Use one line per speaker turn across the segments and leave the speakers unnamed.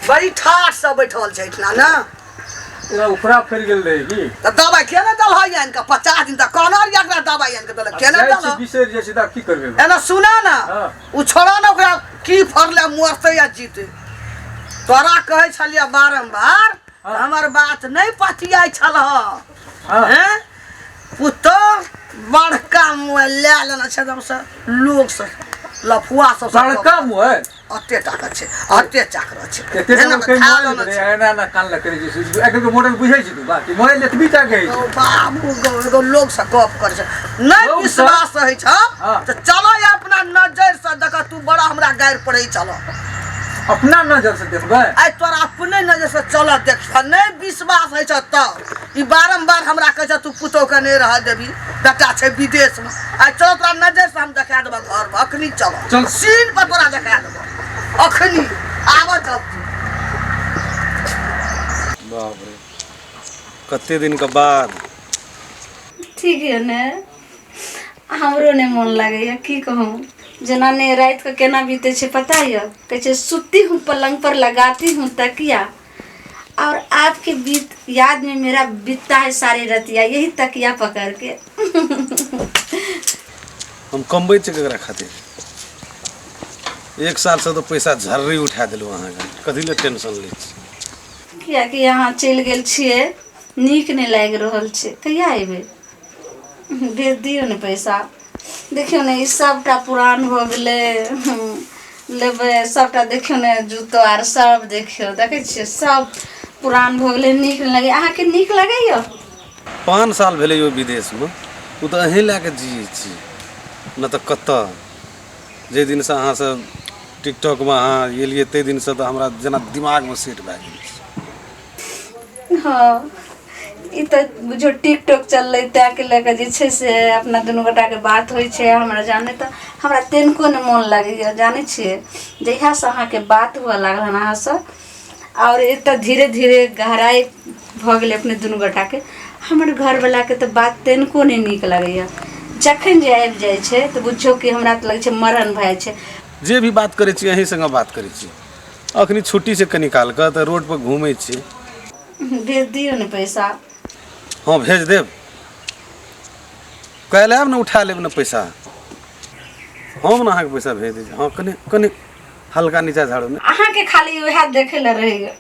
बड़ी ठाठ से बैठल छै एहिठिना ने।
एना उपरा फड़ि गेल रहै की?
तऽ दबाइ के ने देलह आनि कऽ? 50 दिन तक कहने रहियै एकरा दबाइ आनि कऽ देलक, के ने
जाइ छी
देलह?
बिसरि जाइ छी तऽ आब की करबै?
एना सुना ने।
हाँ।
ओ छोड़ा ने ओकरा, की फड़ले मरतै या जीतै। तोरा कहै छलियै बारम्बार।
हाँ।
हमर बात नहि पतियाइ छलह।
हाँ।
हैं पुतोह बड़का मोबाइल लए लेने छै एकदमसँ लोकसँ लफुआ सब।
बड़का मोबाइल?
अते टाका छै, अते चाकर छै।
एते
एना
टाका के
खा
मोबाइल
लेने
भेलै,
छै।
एना एना कान लग करै छै। एकर के मॉडल बुझै छी तू? बात मोबाइल एतबी टा के
ओ बाबू गो, एगो लोग से गप करै छै नहि।
लोकसँ?
विश्वास होइ छ?
हाँ।
तऽ चलो अपना नजर से देख। तू बड़ा हमरा गारि पड़ै छल।
अपना नजर से देखबै?
आइ तोरा अपने नजर से चल देख, नहि विश्वास होइ छ तऽ। ई बारम्बार हमरा कहै छ तू पुतोहके नहि रहऽ देबी, बेटा छै विदेशमे। आइ चल, तोरा नजर से हम देखा देबऽ घरमे। अखनी चल।
चल।
सीन पर तोरा देखा देबऽ अखनी। आबऽ चल।
बाप रे, कते दिनके बाद।
ठीक यऽ ने? हमरो नहि मोन लागैए, की कहूँ। जेना ने रातिके केना बीतै छै पता यऽ? कहै छै, सुती हूँ पलंग पर, लगाती हूँ तकिया, और आपके बीत याद में मेरा बीतता है सारी रतिया, यही तकिया पकड़ के।
हम कमबै छियै ककरा खातिर? एक सालसँ तऽ पैसा झर्री उठा देलहुँ अहाँके। कथी लए टेंशन लै छी?
किएकि अहाँ चलि गेल छियै, नीक नहि लागि रहल छै। कहिया अयबै? भेज दियौ ने पैसा। देखियौ ने, ई सभटा पुरान भऽ गेलै। लेबै सभटा। देखियौ ने, जूतो आर सभ देखियौ। देखै छियै, सभ पुरान भऽ गेलै, नीक नहि लगैए। अहाँके नीक लगैए?
5 साल भेलै यौ विदेशमे, ओ तऽ अहीँ लए कऽ जियै छी, नहि तऽ कतऽ। जाहि दिनसँ अहाँसँ टिकटॉकमे अहाँ एलियै, ताहि दिनसँ तऽ हमरा जेना दिमागमे सेट भए गेल छै।
हँ, ई तऽ बुझियौ टिकटॉक चललै, ताहिके लऽ कऽ जे छै से अपना दुनू गोटाके बात होइ छै। हमरा जाने तऽ हमरा तनिको नहि मोन लगैए, जानै छियै? जहियासँ अहाँके बात हुअ लागल हन अहाँसँ, आओर एतऽ धीरे धीरे गहराइ भऽ गेलै अपने दुनू गोटाके। हमर घरवलाके तऽ बात तनिको नहि नीक लगैए। जखन जे आबि जाइ छै तऽ बुझियौ कि हमरा तऽ लगै छै मरण भऽ जाइ छै।
जे भी बात करै छी, अहीं संगे बात करै छी। अखनी छुट्टी छै कनी कालके, तऽ रोडपर घूमै छी।
भेज दियौ ने पैसा।
हँ, भेज देब। काल्हि आयब ने, उठा लेब ने पैसा। हम ने अहाँके पैसा भेज दै छी। हँ, कनि कनि हल्का नीचा झाड़ू ने।
अहाँके खाली उएह देखै लए रहैए।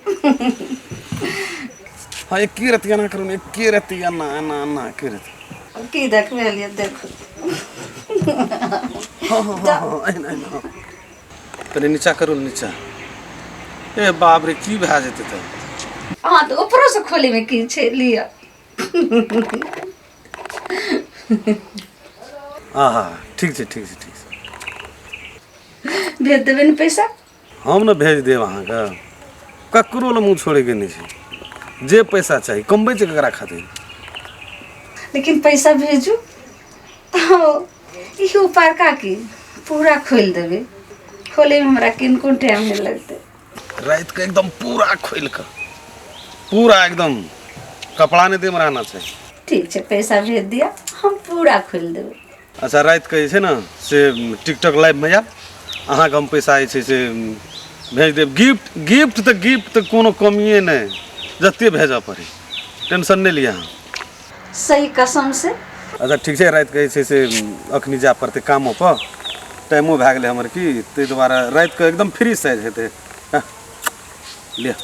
हँ, एके रत्ती एना करू ने, एके रत्ती एना एना एना, एके रत्ती।
की देखबै लिअ, देखू।
हँ, एहिना एहिना। हँ, कनि नीचा करू ने, नीचा। ए बाप रे, की भए जेतै तऽ?
हँ, तऽ ऊपरोसँ खोलीमे की छै? लिअ।
आहा, ठीक छै, ठीक छै, ठीक छै।
भेज देबै ने पैसा?
हम ने भेज देब अहाँके। ककरो लए मुँह छोड़ैके नहि छै। जे पैसा चाही, कमबै छै ककरा खातिर?
लेकिन पैसा भेजू तऽ इहो पारका की पूरा खोलि देबै। खोलैमे हमरा किनको टाइम नहि लगतै।
रातिके एकदम पूरा खोलि कऽ, पूरा एकदम, कपड़ा नहि देहमे रहना छै।
ठीक छै, पैसा भेज दिअ, हम पूरा खोलि देबै।
अच्छा, रातिके जे छै ने से टिकटॉक लाइवमे आयब अहाँके, हम पैसा जे छै से भेज देब। गिफ्ट, गिफ्ट तऽ गिफ्ट तऽ कोनो कमिए नहि, जतेक भेजऽ पड़ै। टेंशन नहि लिअ अहाँ।
सही कसम से।
अच्छा, ठीक छै। रातिके जे छै से अखनी जाय पड़तै कामोपर, टाइमो भए गेलै हमर की, ताहि दुआरे रातिके एकदम फ्री साइज हेतै। हँ, लिअ।